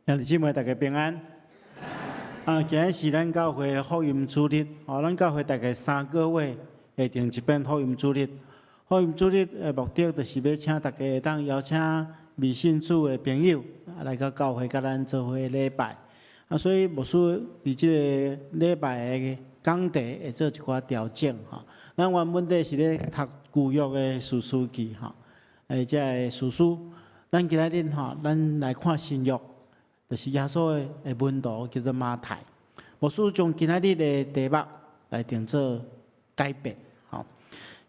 兄弟姊妹，大家平安。啊，今日是咱教會福音主日，哦，咱教會大概3個月會定一遍福音主日。福音主日的目的，就是欲請大家會當邀請未信主的朋友來到教會，佮咱做伙禮拜。啊，所以牧師佇這个禮拜的講題會做一寡調整吼。咱原本底是咧讀舊約的士師記吼，這个士師。咱今仔日吼，咱來看新約。就是耶穌的門徒叫做馬太，牧師將今仔日的題目來定做改變，吼。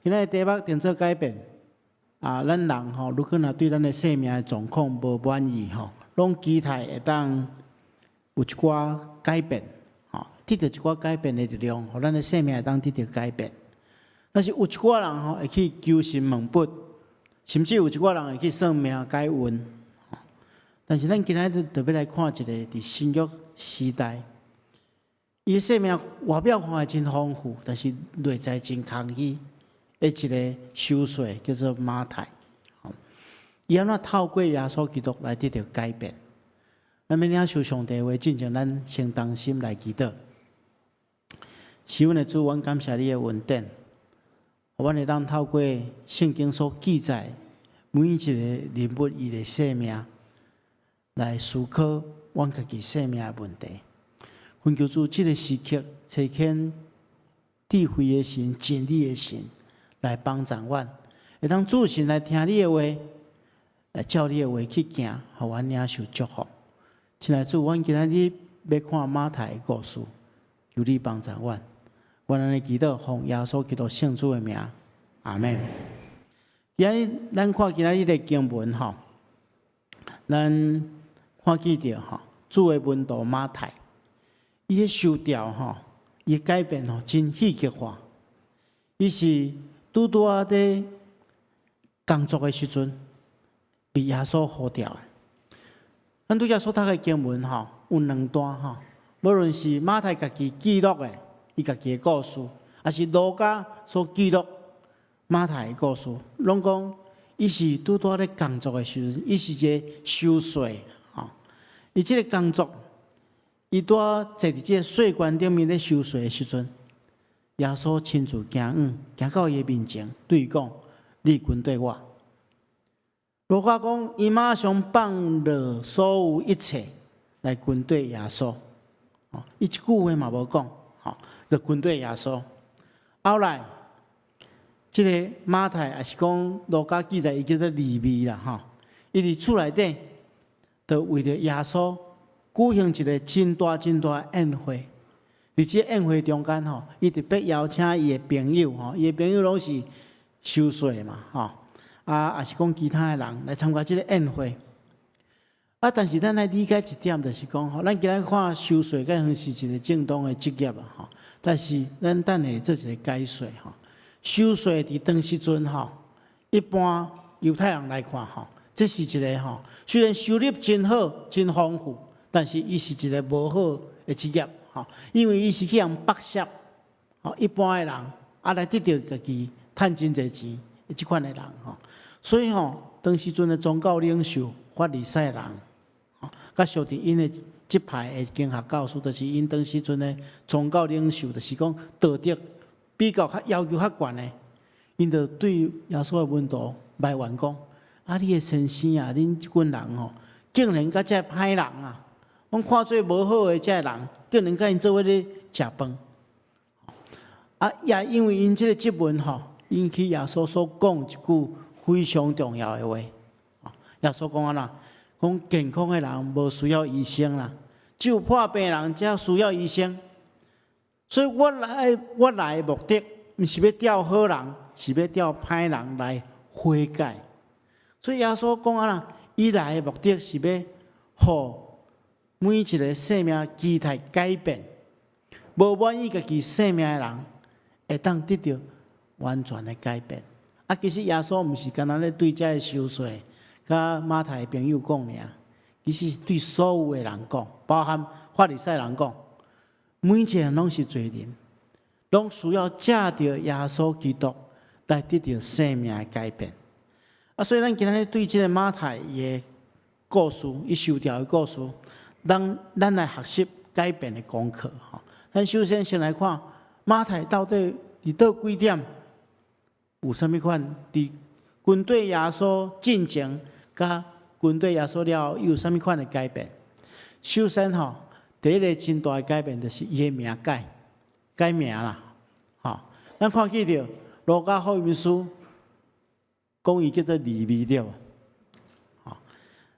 今仔日題目定做改變，啊，咱人吼，如果若對咱的生命的狀況無滿意吼，攏期待會當有一寡改變，吼，得著一寡改變的力量，予咱的生命會當得著改變。但是有一寡人吼會去求神問卜，甚至有一寡人會去算命改運。但是咱今仔日特別來看一个佇新約時代，伊的生命外表看來真豐富，但是內在真空虛的一个收稅叫做馬太。伊按怎透過耶穌基督來得著改變？咱欲領受上帝話，進前咱先同心來祈禱。是阮的主，阮感謝你的恩典，予阮會當透過聖經所記載每一个人物伊的生命，來思考阮家己生命的問題。懇求主，這个時刻，差遣智慧的神、真理的神來幫助阮，會當注神來聽你的話，來照你的話去行，予阮領受祝福。親愛的主，阮今仔日欲看馬太的故事，求你幫助阮。阮按呢祈禱，奉耶穌基督聖主的名，阿們。今仔日咱看今仔日的經文吼，咱看見著吼，主的門徒馬太，伊的受召吼，伊的改變吼，真戲劇化。伊是拄拄仔佇工作的時陣，被耶穌呼召。咱拄才所讀的經文吼，有兩段吼，無論是馬太家己記錄的，伊家己的故事，抑是路加所記錄馬太的故事，攏講伊是拄拄仔咧工作的時陣，伊是一個收稅。伊這个工作，伊拄仔坐佇這个稅關頂面咧收稅的時陣，耶穌親自行往，行到伊的面前，對伊講：“你跟綴我。”路加講，伊馬上放落所有一切來跟綴耶穌。哦，伊一句話嘛無講，吼，就跟綴耶穌。後來，這个馬太也是講路加記載，伊叫做利未啦，吼，伊佇厝內底，就為著耶穌舉行一个真大真大的宴會。佇這个宴會中間吼，伊特別邀請伊的朋友吼，伊的朋友攏是收稅嘛，吼，啊，抑是講其他的人來參加這个宴會。啊，但是咱愛理解一點，就是講吼，咱今仔看收稅，敢算是一个正當的職業啊，吼。但是咱等下做一个解說吼。收稅佇當時陣吼，一般猶太人來看吼，這是一个吼，雖然收入真好、真豐富，但是伊是一个無好的職業，吼，因為伊是去予人剝削，吼，一般的人啊來得著家己趁真濟錢的這款的人，吼，所以吼，當時陣的宗教領袖法利賽人，吼，佮屬佇𪜶的這派的經學教師，就是𪜶當時陣的宗教領袖，就是講道德比較較要求較懸的，𪜶就對耶穌的門徒埋怨講：啊！你的先生啊，恁這群人吼，竟然佮這歹人啊，攏看做無好的這个人，竟然佮𪜶做伙咧食飯。啊，也因為𪜶這个質問吼，引起耶穌所講一句非常重要的話。耶穌講按怎？講健康的人無需要醫生啦，只有破病的人才需要醫生。所以我來，我來的目的，毋是欲召好人，是欲召歹人來悔改。所以耶穌講按怎，伊來的目的是欲予每一个生命期待改變，無滿意家己生命的人，會當得著完全的改變。啊，其實耶穌毋是干焦咧對這个收稅佮馬太的朋友講爾，其實是對所有的人講，包含法利賽人講，每一個人攏是罪人，攏需要藉著耶穌基督來得著生命的改變。啊，所以咱今仔日對這个馬太伊的故事，伊受召的故事，咱來學習改變的功課吼。咱首先先來看馬太到底佇佗幾點有啥物款？佇跟綴耶穌進前，佮跟綴耶穌了後，有啥物款的改變？首先吼，第一个真大的改變就是伊的名改改名啦，吼。咱看見著路加福音書講伊叫做利未對無？吼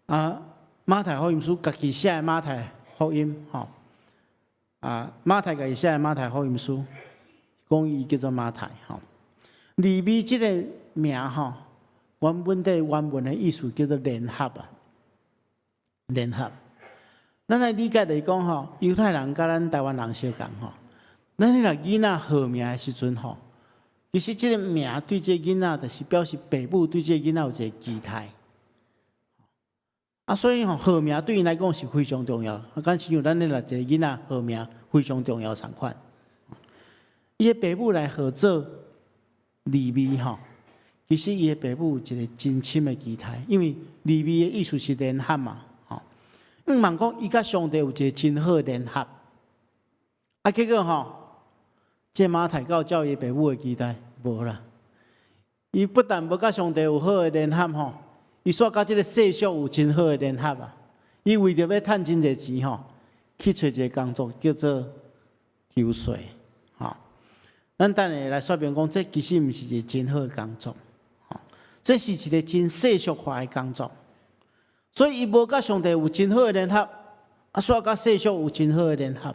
啊，馬太福音書家己寫的馬太福音吼，啊，馬太家己寫的馬太福音書講伊叫做馬太吼。利未這个名吼，原本的原文的意思叫做聯合啊，聯合。咱來理解來講吼，猶太人佮咱台灣人相仝吼。咱彼個囡仔號名的時陣吼，其實這個名對這个囡仔，就是表示爸母對這個囡仔有一個期待。啊，所以吼號名對𪜶來講是非常重要。啊，敢親像咱咧一個囡仔號名非常重要仝款。伊的爸母來號做利未吼，其實伊的爸母有一個真深的期待，因為利未的意思是聯合嘛，吼。向望講伊佮上帝有一個真好的聯合。啊，結果吼，這馬太敢有照伊爸母的期待，無啦。伊不但無佮上帝有好的聯合吼，伊煞佮這个世俗有真好的聯合啊！伊為著欲趁真濟錢吼，去揣一个工作叫做收稅，吼。咱等下來說明講，這其實毋是一个真好的工作，吼，這是一个真世俗化的工作。所以伊無佮上帝有真好的聯合，啊，煞佮世俗有真好的聯合。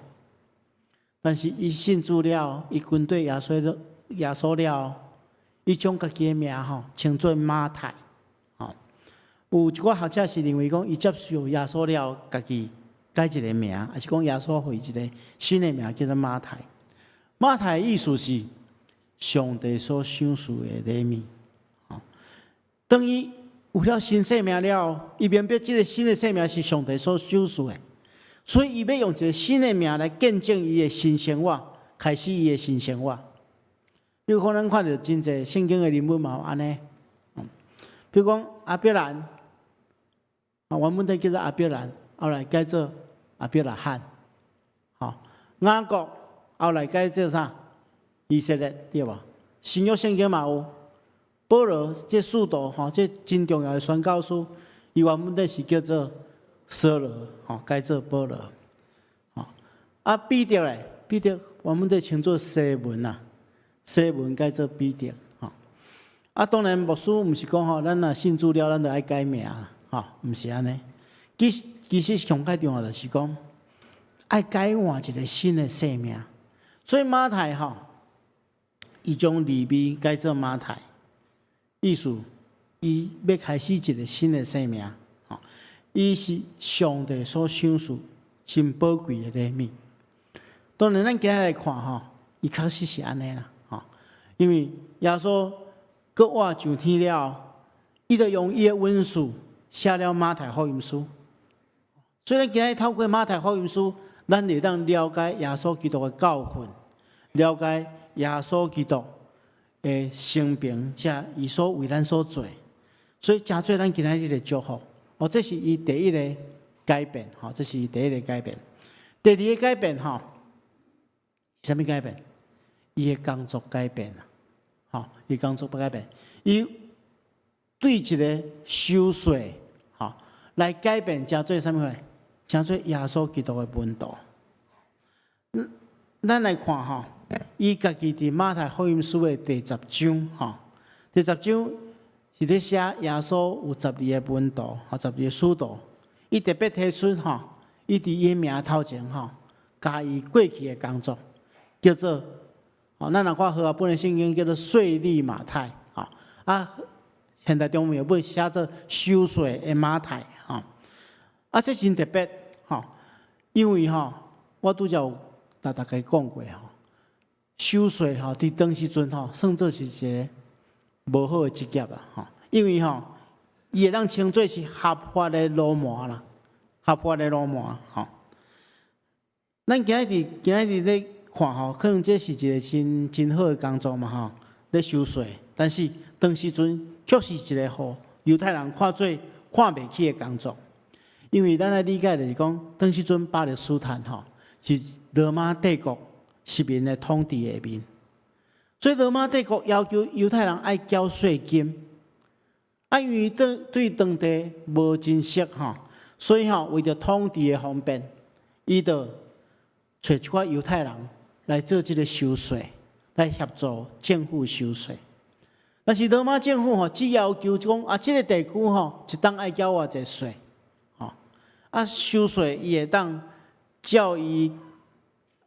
但是伊信主了，伊跟綴耶穌了，耶穌了，伊將家己的名吼稱做馬太，吼。有一寡學者是認為講，伊接受耶穌了，家己改一个名，抑是講耶穌予伊一个新的名叫做馬太。馬太的意思是上帝所賞賜的禮物。吼，當伊有了新生命了，伊明白這个新的生命是上帝所賞賜的，所以伊欲用一个新的名來見證伊的新生活，開始伊的新生活。比如講，咱看著真濟聖經的人物嘛有按呢，比如講亞伯蘭，啊，原本底叫做亞伯蘭，後來改做亞伯拉罕，吼，雅各後來改做啥？以色列，對無？新約聖經嘛有，保羅這使徒吼，這真重要的宣教師，伊原本底是叫做掃羅，吼，改做保羅，吼。啊，彼得咧，彼得原本底稱做西門啊，西門改做彼得，吼。啊，當然牧師毋是講吼，咱若信主了，咱就愛改名啦，吼，毋是按呢。其實上較重要就是講，愛改換一個新的生命。所以馬太吼，伊將利未改做馬太，意思伊欲開始一個新的生命，吼，伊是上帝所賞賜真寶貴的禮物。當然，咱今日來看吼，伊確實是按呢啦，吼，因為耶穌復活上天了，伊就用伊的文書寫了馬太福音書。所以，咱今日透過馬太福音書，咱會當了解耶穌基督的教訓，了解耶穌基督的生平，遮伊所為咱所做，所以誠做咱今仔日的祝福。哦，這是伊第一个改變，吼，這是伊第一个改變。第二个改變，吼，是啥物改變？伊的工作改變啦，吼，伊工作改變，伊對一个收稅，吼，來改變，成做啥物貨？成做耶穌基督的門徒。咱來看吼，伊家己佇馬太福音書的第十章，吼，第十章是咧寫耶穌有十二个門徒，吼，十二个使徒。伊特別提出吼，伊佇伊名頭前吼，加伊過去的工作，叫做，吼，咱若看和合本的聖經叫做稅吏馬太，吼，啊，現代中文譯本寫做收稅的馬太，吼，啊，這真特別，吼，因為吼，我拄才有共大家講過吼，收稅吼，佇當時陣吼，算做是一个無好的職業啊，吼，因為吼，伊會當稱做是合法的流氓啦，合法的流氓，吼。咱今仔日咧看吼，可能這是一個真真好的工作嘛，吼，咧收稅，但是當時陣卻是一個予猶太人看做看袂起的工作，因為咱來理解就是講，當時陣巴勒斯坦吼是羅馬帝國殖民的統治下面，所以羅馬帝國要求猶太人愛繳稅金，啊，因為對當地無真熟吼，所以吼為著統治的方便，伊就揣一寡猶太人來做這個收稅，來協助政府收稅。但是羅馬政府吼只要求講啊，這個地區吼一冬愛繳偌濟稅，吼啊收稅伊會當照伊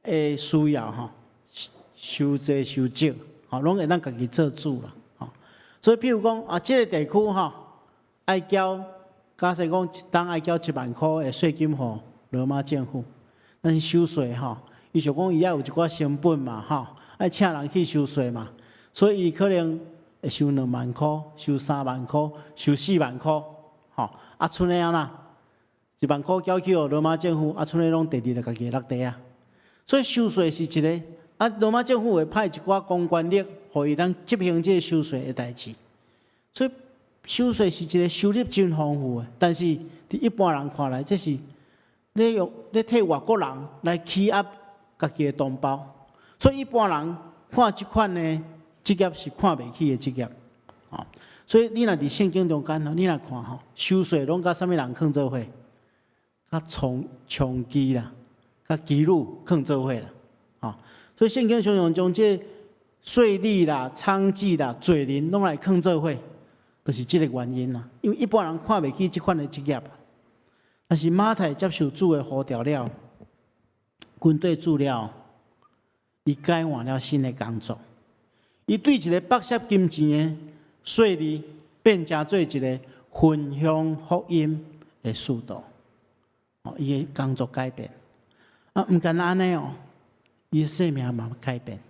的需要吼收濟收少，吼攏會當家己做主啦，吼。所以譬如講啊，這個地區吼愛繳，假設講一冬愛繳1萬箍的稅金予羅馬政府，但是收稅吼，伊想講伊愛有一寡成本嘛，吼，愛請人去收稅嘛，所以伊可能會收2萬箍，收3萬箍，收4萬箍，吼，啊，賰的按怎？1萬箍繳去予羅馬政府，啊，賰的攏直直就家己的落袋啊。所以收稅是一個，啊，羅馬政府會派一寡公權力，予伊通執行這個收稅的代誌。所以收稅是一個收入真豐富的，但是佇一般人看來，這是咧用咧替外國人來欺壓家己的同胞。所以一般人看這款的職業是看袂起的職業，吼。所以你若佇聖經中間吼，你若看吼，收稅攏佮啥物人囥做伙？佮娼娼妓啦，佮妓女囥做伙啦，吼。所以聖經常常將這稅吏啦、娼妓啦、罪人攏來囥做伙，就是這個原因啦。因為一般人看袂起這款的職業。但是馬太接受主的呼召了，跟綴主了，伊改換了新的工作。伊對一個剝削金錢的稅吏，變成做一個分享福音的使徒。哦，伊的工作改變。啊，毋干焦按呢哦，伊的生命嘛改變。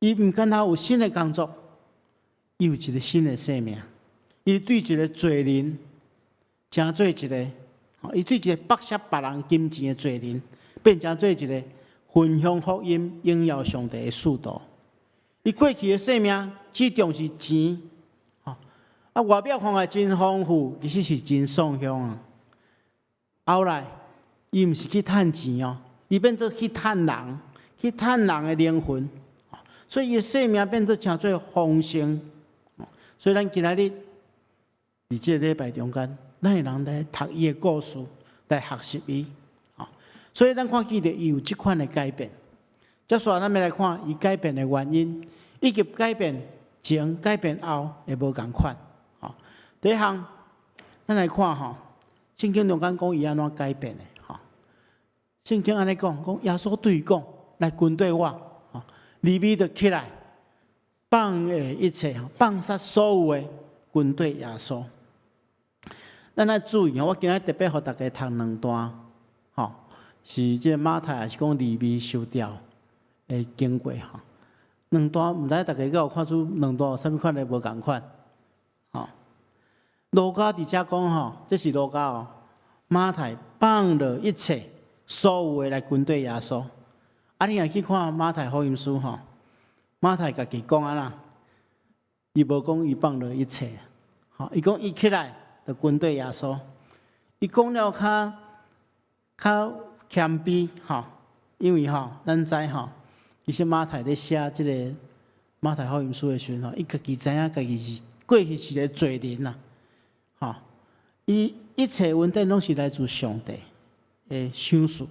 伊毋干焦有新的工作，伊有一個新的生命。伊對一個罪人，成做一個，伊對一個剝削別人金錢的罪人，變成做一個分享福音、榮耀上帝的使徒。伊過去的生命只重視錢，啊，外表看來真豐富，其實是真喪享啊。後來，伊毋是去趁錢哦，伊變做去趁人，去趁人的靈魂，所以伊的生命變做成做豐盛。所以咱今仔日佇這個禮拜中間，咱會當來讀伊的故事，來學習伊。所以咱看見著伊有這款的改變。接續咱欲來看伊改變的原因，以及改變前、改變後會無仝款。第一項，咱來看吼，聖經中間講伊按怎改變的？吼，聖經按呢講，講耶穌對伊講，來跟綴我，吼，利未就起來，放下一切，放殺所有的，跟綴耶穌。咱愛注意，我今日特別予大家讀兩段，吼，是這個馬太抑是講利未受調的經過吼。兩段毋知大家敢有看出兩段有啥物款的無仝款？吼，路加佇遮講吼，這是路加哦。馬太放落一切所有的來跟綴耶穌。啊，你若去看馬太福音書吼，馬太家己講按怎？伊無講伊放落一切，吼，伊講伊起來就跟綴耶穌。伊講了較較謙卑吼，因為吼，咱知吼，其實馬太咧寫這個馬太福音書的時陣吼，伊家己知影家己是過去是個罪人啦，吼，伊一切恩典攏是來自上帝的賞賜，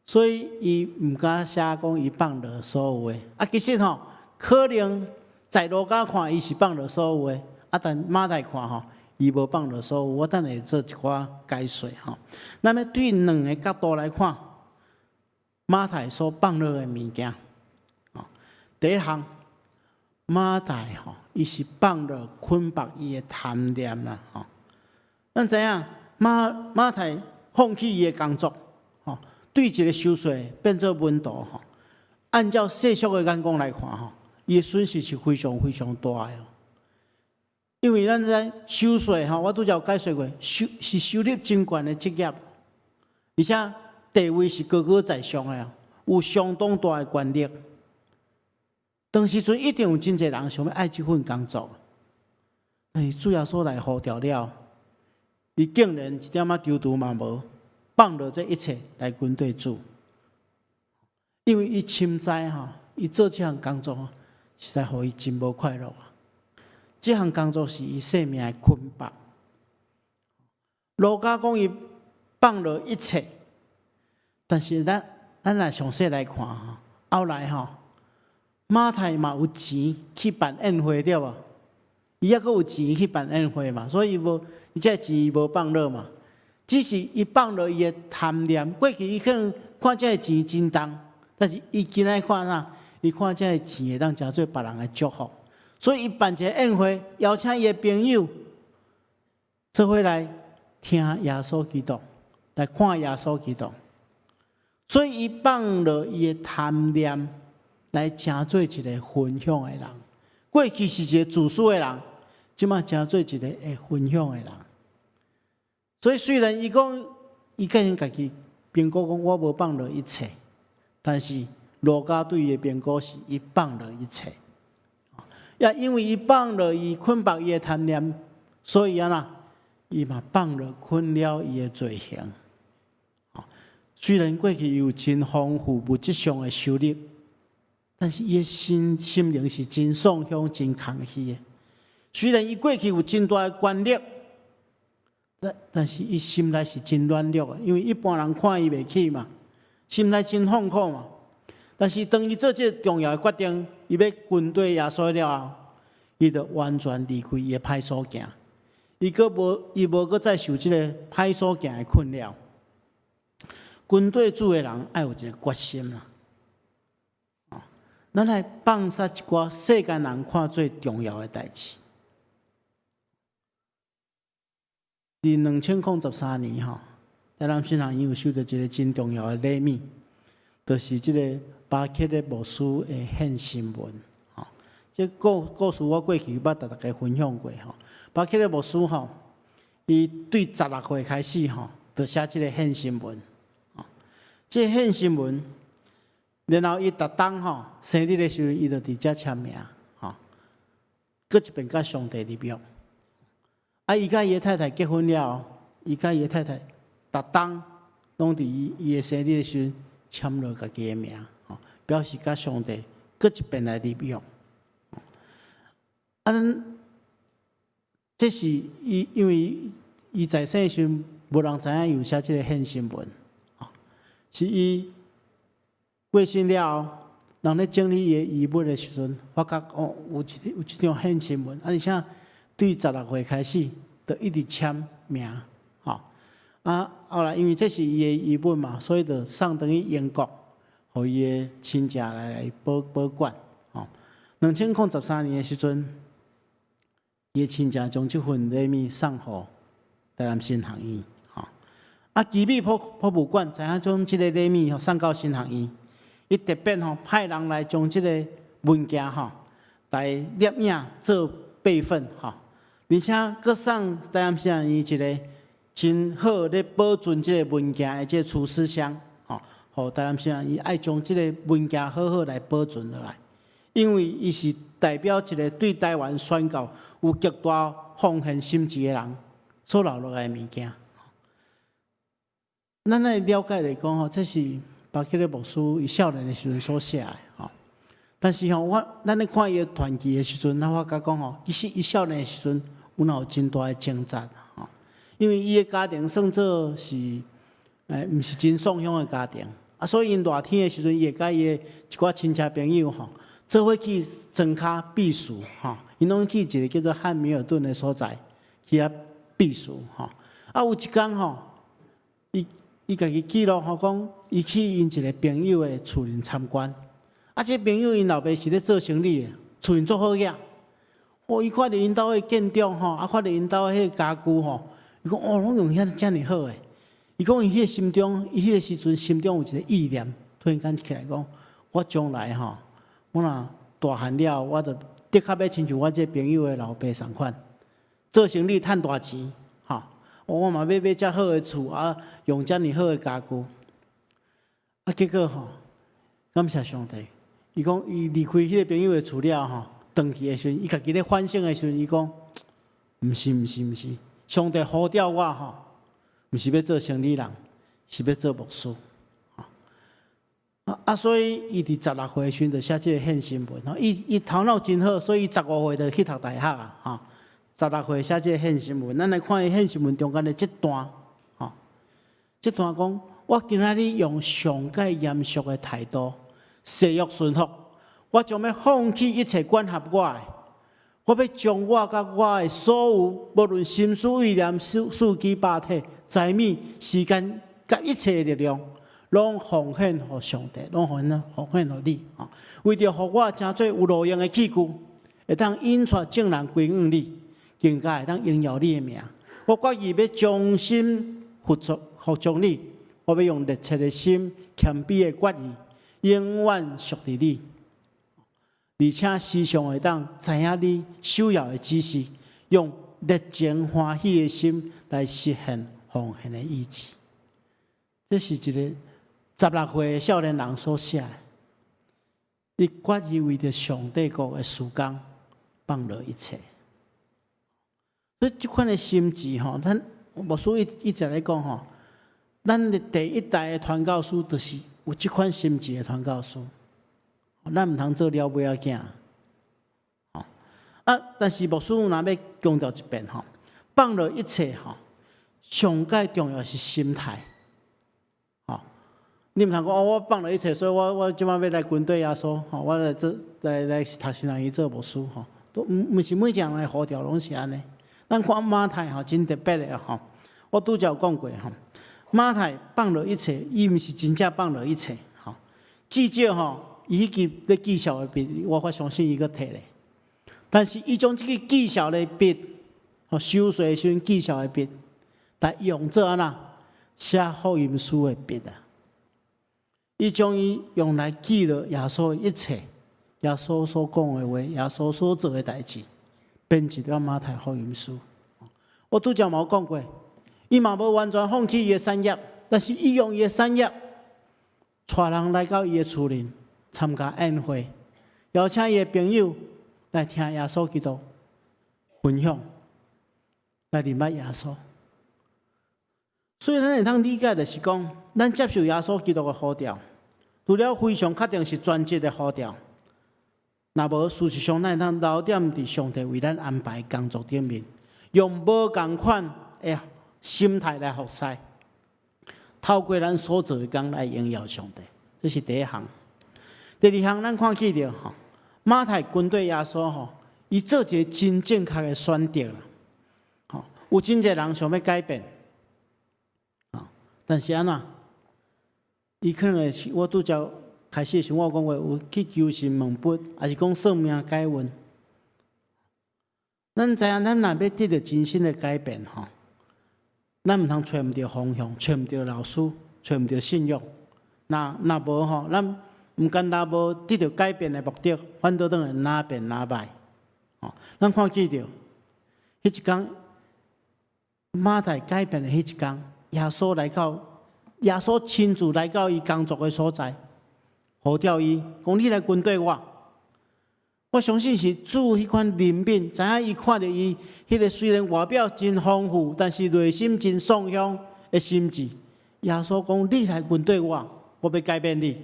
所以伊毋敢寫講伊放落所有的。啊，其實吼，可能在路加看伊是放落所有的，啊，但馬太看吼，伊無放落所有。我等下做一寡解說吼。咱欲對兩个角度來看，馬太所放落的物件。第一項，馬太吼，伊是放落捆綁伊的貪念啦，吼。咱知影馬太放棄伊的工作，吼，對一個收稅變做門徒，吼。按照世俗的眼光來看，吼，伊的損失是非常非常大的。因為咱知收稅吼，我拄才有解說過，收是收入真懸的職業，而且地位是高高在上的，有相當大的權力。當時陣一定有真濟人想欲愛這份工作，但是主耶穌來呼召了，伊竟然一點仔躊躇嘛無，放落這一切來跟綴主。因為伊深知吼，伊做這項工作實在予伊真無快樂啊！這項工作是伊生命的捆綁。路加講伊放落一切，但是咱來詳細來看吼，後來吼，馬太嘛有錢去辦宴會對無？伊猶閣有錢去辦宴會嘛，所以無伊這錢伊無放落嘛。只是伊放落伊的貪念，過去伊可能看這个錢真重，但是伊今仔看啥？伊看這个錢會當成做別人的祝福，所以伊辦一个宴會，邀請伊的朋友做伙來聽耶穌基督，來看耶穌基督。所以伊放落伊的貪念，來成做一个分享的人。過去是一个自私的人，這馬成做一个會分享的人。所以雖然伊講伊個人家己評估講我無放落一切，但是路加對伊的評估是伊放落一切。也因為伊放落伊捆綁伊的貪念，所以按怎，伊嘛放落困擾伊的罪行。雖然過去伊有真豐富物質上的收入，但是伊的心靈是真喪胸、真空虛的。雖然伊過去有真大的權力，但是伊心內是真軟弱的，因為一般人看伊袂起嘛，心內真痛苦嘛。但是當伊做這个重要的決定，伊欲跟綴耶穌了後，伊就完全離開伊的歹所行，伊無閣再受這个歹所行的困擾。跟綴主的人愛有一个決心啦，咱來放下一寡世間人看做重要的代誌。佇2013年吼，台南神學院有收著一个真重要的禮物，就是這个巴克的牧師的獻身文。吼，這故事我過去捌共大家分享過吼。巴克的牧師吼，伊對16歲開始吼，就寫這个獻身文。這個獻身文，然後伊逐冬吼生日的時陣，伊就佇遮簽名，吼，閣一遍佮上帝立約。啊，伊佮伊的太太結婚了後，伊佮伊的太太逐冬攏佇伊的生日的時陣簽落家己的名，吼，表示佮上帝閣一遍來立約。啊，咱這是伊因為伊在世的時陣，無人知影有寫這个獻身文。是伊過身了後，人咧整理伊的遺物的時陣，發覺哦，有這張獻身文，啊，而且對16歲開始，就一直簽名，吼。啊，後來因為這是伊的遺物嘛，所以就送轉去英國，予伊的親戚來保管，吼。2013年的時陣，伊的親戚將這份禮物送予台南神學院。啊，奇美博物館知影將這个禮物送到神學院，伊特別吼派人來將這个文件吼來攝影做備份吼，而且閣送台南神學院一个真好咧保存這个文件的這个儲屍箱吼，予台南神學院愛將這个文件好好來保存落來，因為伊是代表一个對台灣宣教有極大奉獻心志的人所留落來的物件。咱來了解來講吼，這是巴克的牧師伊少年的時陣所寫的吼。但是吼，咱咧看伊的傳記的時陣，咱發覺講吼，其實伊少年的時陣有哪有真大的掙扎吼。因為伊的家庭算做是，毋是真喪胸的家庭，啊，所以𪜶熱天的時陣，伊會佮伊的一寡親戚朋友吼，做伙去莊跤避暑吼。𪜶攏去一個叫做漢密爾頓的所在去遐避暑吼。啊，有一工吼，伊家己記錄吼，講伊去𪜶一個朋友的厝裡參觀，啊，這朋友𪜶老爸是咧做生理的，厝裡足好額。哦，伊看著𪜶兜的建築吼，啊，看著𪜶兜彼个家具吼，伊講哦，攏用遐遮爾好的。伊講伊彼个心中，伊彼个時陣心中有一個意念，突然間起來講，我將來吼，我若大漢了，我就的確欲親像我這個朋友的老爸仝款，做生理趁大錢，吼。我嘛欲買遮好的厝啊，用遮爾好的家具。啊，結果吼，感謝上帝，伊講伊離開彼個朋友的厝了吼，轉去的時陣，伊家己咧反省的時陣，伊講，毋是毋是毋是，上帝呼召我吼，毋是欲做生理人，是欲做牧師。啊，所以伊佇十六歲時陣就寫這个獻身文。吼，伊伊頭腦真好，所以伊十五歲就去讀大學啊。吼，十六歲寫這个獻身文，咱來看伊獻身文中間的這段，吼，這段講，我今仔日用上蓋嚴肅的態度，誓約順服，我將欲放棄一切管轄我的，我欲將我佮我的所有，無論心思意念、四肢百體、財物、時間佮一切的力量，攏奉獻予上帝，攏奉獻予你。吼，為著予我成做有路用的器具，會當引帶眾人歸向你，更加會當榮耀你的名。我決意欲忠心服從你，我欲用熱切的心、謙卑的決意，永遠屬佇你。而且時常會當知影你首要的指示，用熱情歡喜的心來實現奉獻的意志。這是一个十六歲的少年人所寫的，伊決意為著上帝國的事工放落一切。所以這款的心志吼，咱牧師一直咧講吼，咱的第一代的傳教士就是有這款心志的傳教士。咱毋通做了尾仔囝。啊，但是牧師若欲強調一遍吼，放落一切吼，上蓋重要是心態。你毋通講哦，我放落一切，所以我這擺欲來跟綴耶穌，吼，我來做來讀神學院做牧師，吼，都毋是每一个人的呼召攏是按呢。咱看馬太吼，真特別的吼，我拄才有講過吼，馬太放落一切，伊毋是真正放落一切，吼，至少吼，伊彼支咧記數的筆，我相信伊閣提咧。但是伊將這个記數的筆，吼，收稅的時陣記數的筆，來用做按怎寫福音書的筆啊。伊將伊用來記錄耶穌的一切，耶穌所講的話，耶穌所做的代誌，編輯了馬太福音書。我拄才嘛有講過，伊嘛無完全放棄伊的產業，但是伊用伊的產業，帶人來到伊的厝裡參加宴會，邀請伊的朋友來聽耶穌基督分享，來認捌耶穌。所以咱會當理解，就是講，咱接受耶穌基督的呼召，除了非常確定是全職的呼召，若無事實上，咱會當留踮佇上帝為咱安排工作頂面，用無仝款的心態來服侍，透過咱所做的工來榮耀上帝。這是第一項。第二項，咱看見著吼，馬太跟綴耶穌吼，伊做一个真正確的選擇啦。吼，有真濟人想欲改變，但是按怎？伊可能會是我拄才開始的時，我有講過，有去求神問卜，抑是講算命解運。咱知影，咱若欲得著真心的改變吼，咱毋通揣毋著方向，揣毋著老師，揣毋著信仰。若若無吼，咱毋干焦無得著改變的目的，反倒轉會愈變愈歹。吼，咱看見著，彼一工馬太改變的彼一工，耶穌來到，耶穌親自來到伊工作的所在，呼召伊，講你來跟綴我。我相信是主彼款憐憫，知影伊看著伊彼个雖然外表真豐富，但是內心真喪鄉的心志。耶穌講：你來跟綴我，我欲改變你。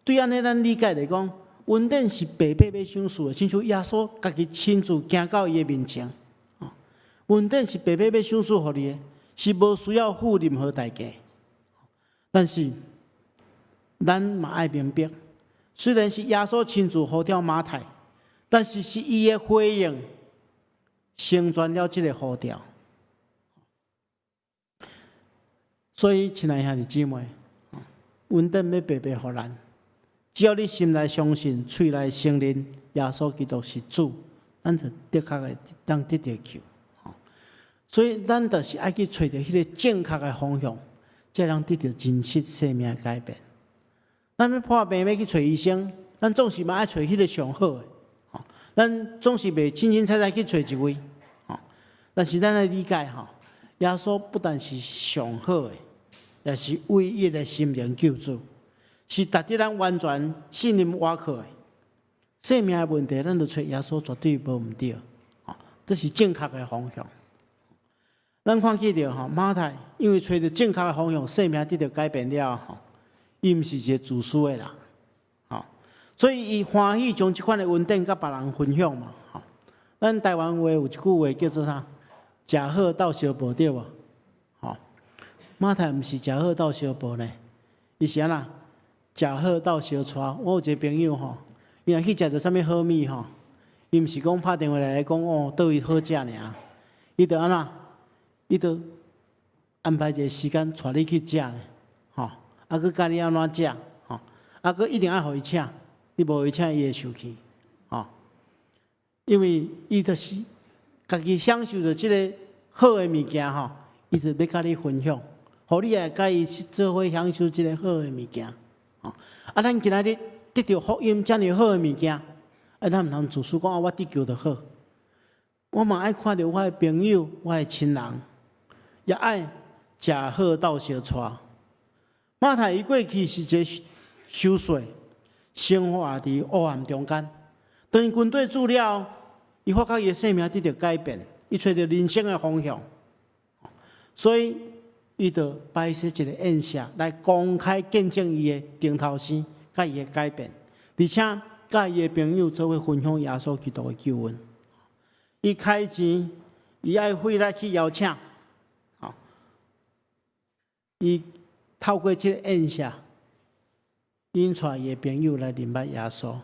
對按呢咱理解來講，恩典是白白欲賞賜的，親像耶穌家己親自行到伊的面前。恩典是白白欲賞賜予你的，是無需要付任何代價。但是，咱嘛愛明白，雖然是耶穌親自呼召馬太，但是是伊的回應成全了這个呼召。所以，親愛兄弟姊妹，恩典欲白白予咱，只要你心內相信，喙內承認耶穌基督是主，咱就的確會當得著救。所以，咱就是愛去揣著彼个正確的方向，才能得著真實生命的改變。咱欲破病欲去揣醫生，咱總是嘛愛揣彼个上好的，咱總是袂凊凊彩彩去揣一位，但是咱愛理解吼，耶穌不但是上好的，也是唯一的心靈救主，是值得咱完全信任倚靠的。生命的問題，咱著揣耶穌絕對無毋對，這是正確的方向。咱看見著吼，馬太因為揣著正確的方向，生命得著改變了吼，伊毋是一个自私的人，吼，所以伊歡喜將這款的恩典佮別人分享嘛，吼。咱台灣話有一句話叫做啥？食好鬥相報，對無？吼，馬太毋是食好鬥相報呢，伊是按怎？食好鬥相帶。我有一個朋友吼，伊若去食著啥物好物吼，伊毋是講拍電話來講哦，佗位好食爾，伊就按怎？伊就安排一個時間帶你去食呢，吼，啊，閣教你按怎食，吼，啊，閣一定愛予伊請，你無予伊請，伊會生氣，吼，因為伊就是家己享受著這个好的物件吼，伊就欲佮你分享，予你也佮伊做伙享受這个好的物件，吼。啊，咱今仔日得著福音遮爾好的物件，啊，咱毋通自私講啊，我得救就好。我嘛愛看著我的朋友、我的親人，也愛食好鬥相帶。馬太伊過去是一个收稅，生活佇黑暗中間。當伊跟綴主了後，伊發覺伊的生命得著改變，伊揣著人生的方向，所以伊就擺設一個宴席來公開見證伊的重頭生，佮伊的改變，而且佮伊的朋友做伙分享耶穌基督的救恩。伊開錢，伊愛費力去邀請，伊透過這个宴席，引帶伊的朋友來認捌耶穌。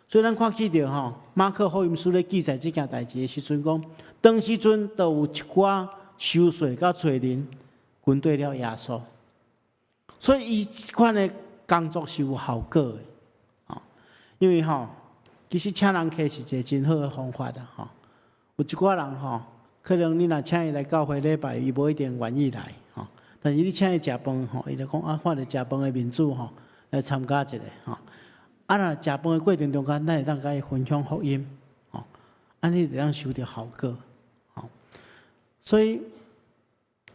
所以咱看見著吼，馬可福音書咧記載這件代誌的時陣，講當時陣就有一寡收稅佮罪人跟綴了耶穌，所以伊這款的工作是有效果的，吼。因為吼，其實請人客是一个真好的方法啦，吼。有一寡人吼，可能你若請伊來教會禮拜，伊無一定願意來，吼。但是你請伊食飯吼，伊就講啊，看著食飯的面子吼，來參加一下吼。啊，若食飯的過程中間，咱會當佮伊分享福音，吼，按呢會當收著效果，吼。所以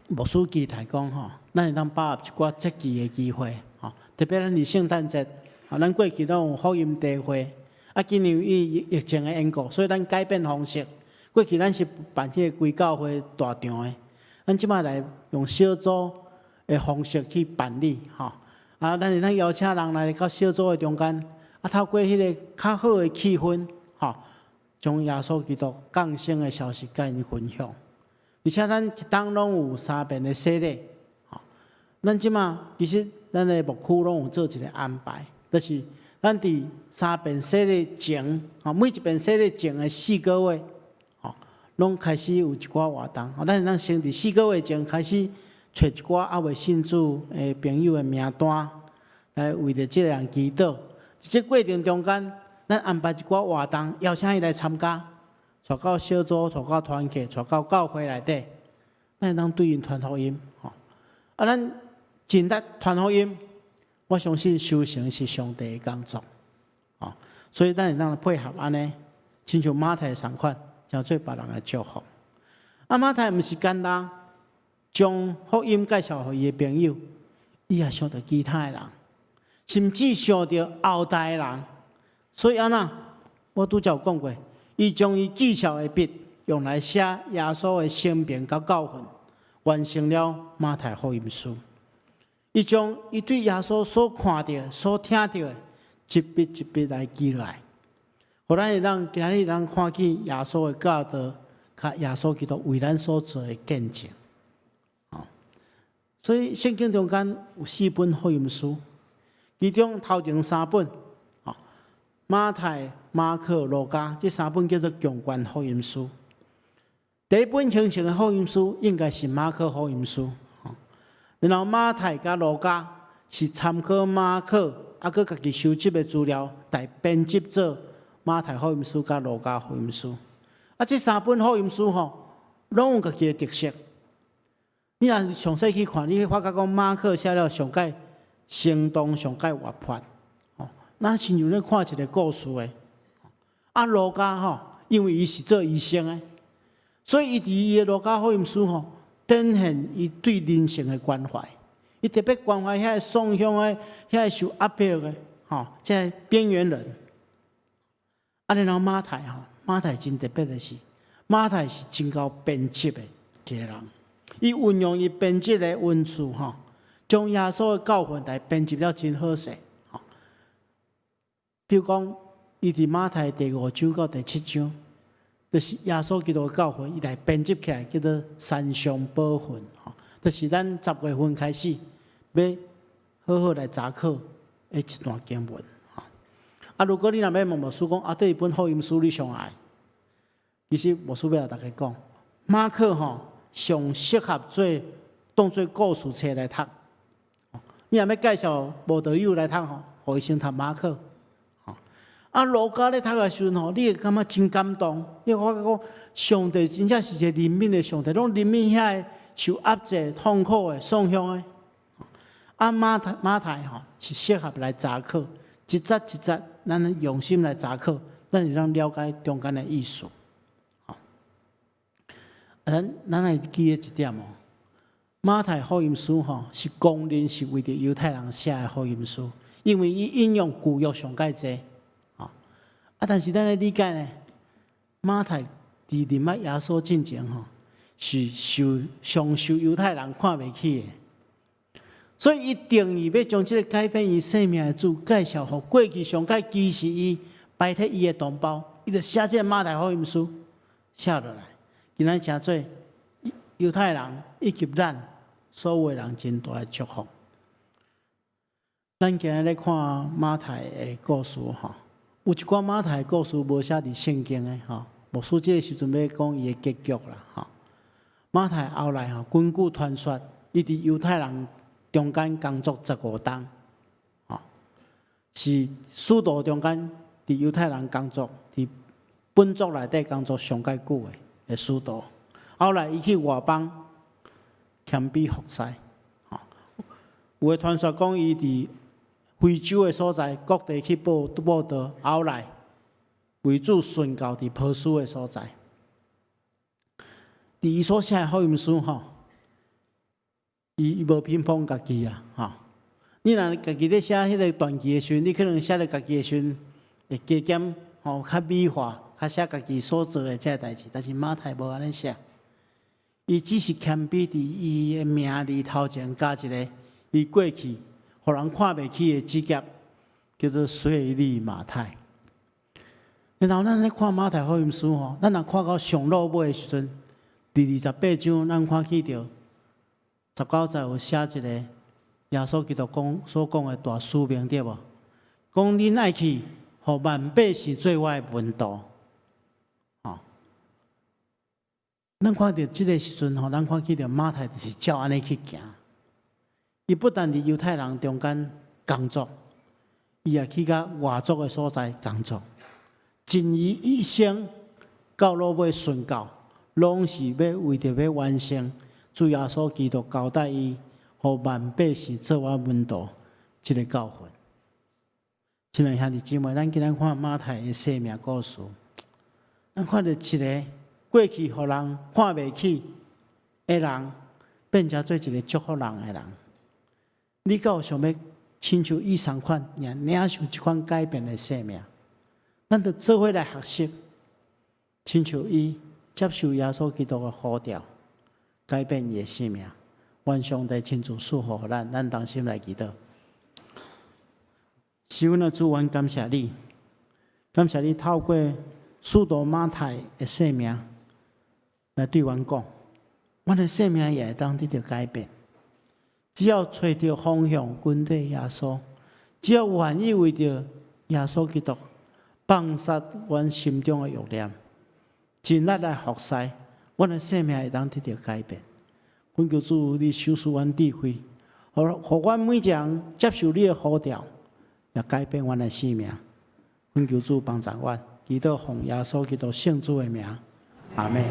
牧師期待講吼，咱會當把握一寡節期的機會，吼，特別咱佇聖誕節，吼，咱過去攏有福音茶會，啊，今年因為疫情的緣故，所以咱改變方式。過去咱是辦彼个規教會大場的，咱這擺來用小組的方式去辦理，吼。啊，咱會當邀請人來到小組的中間，啊，透過彼个較好的氣氛，吼，將耶穌基督降生的消息佮𪜶分享。而且咱一冬攏有三遍的洗禮，吼。咱這馬其實咱的牧區攏有做一个安排，就是咱佇三遍洗禮前，吼，每一遍洗禮前的4個月，吼，攏開始有一寡活動。吼，咱會當先佇四個月前開始揣一寡猶未信主的朋友的名單，來為著這个人祈禱。這過程中間，咱安排一寡活動，邀請伊來參加，帶到小組，帶到團契，帶到教會內底，咱會當對𪜶傳福音。吼，啊，咱盡力傳福音，我相信收成是上帝的工作。吼，所以咱會當配合按呢，親像馬太仝款，成做別人的祝福。啊，馬太毋是干焦將福音介紹予伊的朋友，伊也想著其他的人，甚至想著後代的人。所以按怎？我拄才有講過，伊將伊記數的筆用來寫耶穌的生平佮教訓，完成了馬太福音書。伊將伊對耶穌所看著、所聽著的，一筆一筆來記落來，予咱會當今仔日咱看見耶穌的教導，佮耶穌基督為咱所做的見證。所以聖經中間有四本福音書，其中頭前三本，馬太、馬可、路加這三本叫做共關福音書。第一本形成的福音書應該是馬可福音書，然後馬太佮路加是參考馬可，啊，閣家己收集的資料來編輯做馬太福音書佮路加福音書。啊，這三本福音書吼，攏有家己的特色。你若詳細去看，你會發覺講馬可寫了上蓋生動、上蓋活潑，吼，那親像咧看一个故事的。啊，路加吼，因為伊是做醫生的，所以伊佇伊的路加福音書吼，展現伊對人性的關懷。伊特別關懷遐个喪鄉的、遐个受壓迫的，吼，這个邊緣人。啊，然後馬太吼，馬太真特別的是，馬太是真𠢕編輯的一个人。伊運用伊編輯的文字吼，將耶穌的教訓來編輯了真好勢。吼，比如講，伊佇馬太第五章到第七章，就是耶穌基督的教訓，伊來編輯起來叫做山上寶訓。吼，就是咱10月份開始欲好好來查考的一段經文。吼，啊，如果你若欲問牧師講，啊，佗一本福音書你上愛？其實牧師欲共大家講，馬可吼上適合做當做故事冊來讀。你若欲介紹無道友來讀吼，予伊先讀馬可。啊，路加咧讀的時陣吼，你會感覺真感動。你會發覺講，上帝真正是一個憐憫的上帝，攏憐憫遐个受壓制、痛苦的、創傷的。啊，馬太吼是適合來查考，一節一節，咱用心來查考，咱會當了解中間的意思。咱來記得一點哦，馬太福音書吼是公認是為著猶太人寫的福音書，因為伊引用舊約上蓋濟。啊，但是咱來理解呢，馬太佇認捌耶穌進前吼，是受上受猶太人看袂起的，所以伊定意欲將這个改變伊生命的主介紹予過去上蓋歧視伊、排斥伊的同胞，伊就寫這个馬太福音書寫落來。今仔成做猶太人以及咱所有的人真大的祝福。咱今日咧看馬太的故事吼，有一寡馬太的故事無寫佇聖經的吼，牧師這个時陣欲講伊的結局啦吼。馬太後來吼，根據傳說，伊佇猶太人中間工作15冬，吼，是使徒中間佇猶太人工作，佇本族內底工作上蓋久的使徒。後來伊去外邦謙卑服侍，吼，有的傳說講伊佇非洲的所在各地去佈佈道，後來為主殉教佇波斯的所在。佇伊所寫的福音書吼，伊無偏頗家己啦，吼。你若家己咧寫彼个傳記的時陣，你可能寫咧家己的時陣會加減吼較美化，較寫家己所做的這个代誌。但是馬太無按呢寫，伊只是謙卑佇伊的名字頭前加一个伊過去予人看袂起的職業，叫做稅吏馬太。然後咱咧看馬太福音書吼，咱若看到上落尾的時陣，第28章，咱看見著19節有寫一个耶穌基督講所講的大使命對無？講恁愛去，予萬百姓做我的門徒。吼，咱看著這个時陣吼，咱看見著馬太就是照按呢去行。伊不但佇猶太人中間工作，伊也去到外族的所在工作。盡伊一生到落尾殉教，攏是欲為著欲完成主耶穌基督交代伊，予萬百姓做我門徒這个教訓。親愛兄弟姊妹，咱今仔看馬太的生命故事，咱看著一个過去予人看袂起的人，變成做一个祝福人的人。你敢有想欲親像伊仝款，也領受這款改變的生命？咱著做伙來學習，親像伊接受耶穌基督的呼召，改變伊的生命。願上帝親自賜福予咱，咱同心來祈禱。是阮的主，阮感謝你，感謝你透過使徒馬太的生命來對阮講，阮的生命也會當得著改變。只要揣著方向，跟綴耶穌；只要願意為著耶穌基督放殺阮心中的欲念，盡力來服侍，阮的生命會當得著改變。懇求主，你賞賜阮智慧，予阮每一个人接受你的呼召，也改變阮的生命。懇求主幫助阮，祈禱奉耶穌基督聖子的名，阿們。